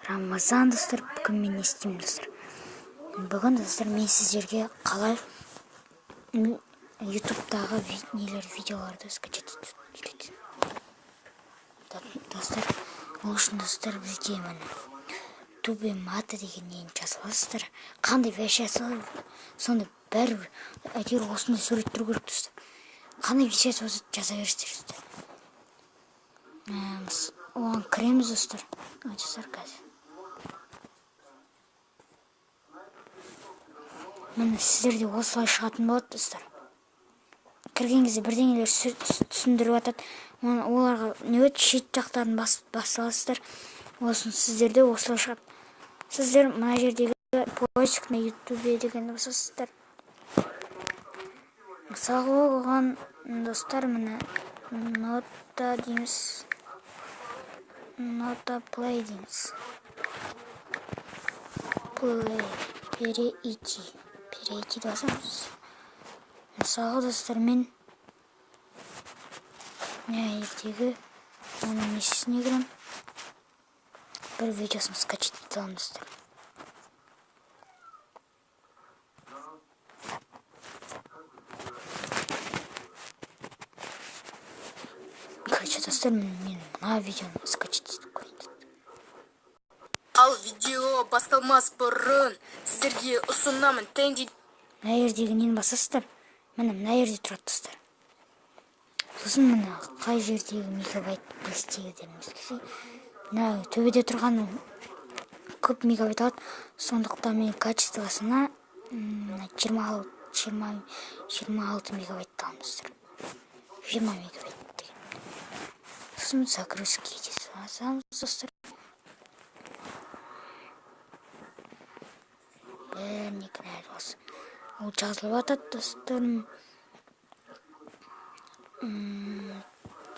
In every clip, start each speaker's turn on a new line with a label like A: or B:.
A: Рамазан, достар. Бүгін мен не істеймін, достар? Бүгін, достар, мен сіздерге қалай ютубтағы нелер, видеоларды скачать етуді үйретемін, достар. Ол үшін, достар, бізге міне Тубе Мата деген нені жазып аласыздар. Қандай версиясы бар, сонда бәрібір, әйтеуір осындай сурет тұру керек, достар. Қандай версиясы болса, жаза бересіздер, достар. Оған кіреміз, достар. Достар, қазір міне сіздерде осылай шығатын болады, достар. Кірген кезде бірдеңелер түсіндіріп жатады. Оларға не өт шет жақтарын басып баса аласыздар. Осын сіздерде осылай шығады. Сіздер мына жердегі «Поиск на ютубе» дегенді басасыздар. Мысалға, оған, достар, міне нота дейміз, нота плей дейміз, плей, перейти, перейти басамыз. Мысалға, достар, мен мына жердегі оның несіне кіремін, бір видеосын скачать ете аламын, достар. Короче, достар, мен мына видеоны скачать етіп көрейін.
B: Ал видео басталмас бұрын сіздерге ұсынамын Тенди.
A: Мына жердегі нені басасыздар, міне, мына жерде тұрады, достар. Сосын міне қай жердегі мегабайт дегендеріңіз келсе, мына төбеде тұрған көп мегабайт алады. Сондықтан мен качествосына 26 мегабайтты аламын, достар, 20 мегабайт деген. Сосын «Загрузки» деп басамыз, достар. Бәріне кінәлі осы ол жазылып жатады, достар.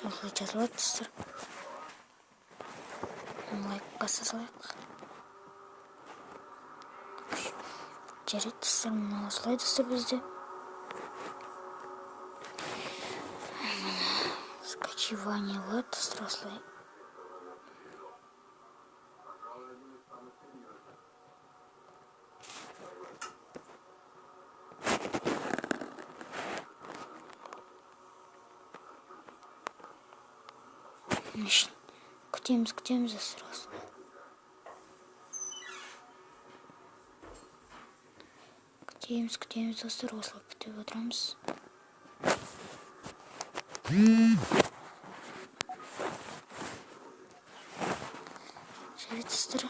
A: Осылай жазылып жатыр, достар. Лайк баса салайық. Жарайды, достар, мына осылай, достар, бізде скачивание болады, достар, осылай. Күтеміз, күтеміз, достар, осылай күтеміз, күтеміз, достар, осылай күтіп отырамыз. Жарайды, достар,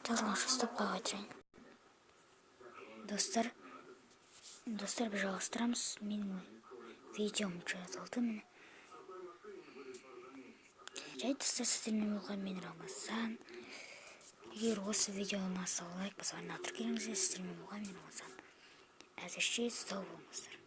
A: жазылғанша ұстап қойға отырайын, достар. Достар, біз жалғастырамыз. Менің видеом жазылды, міне. Жарайды, достар, сіздермен болған мен, Рамазан. Егер осы видео ұнаса, лайк басып, арнаға тіркеліңіздер. Сіздермен болған мен, Рамазан. Әзірше сау болыңыздар.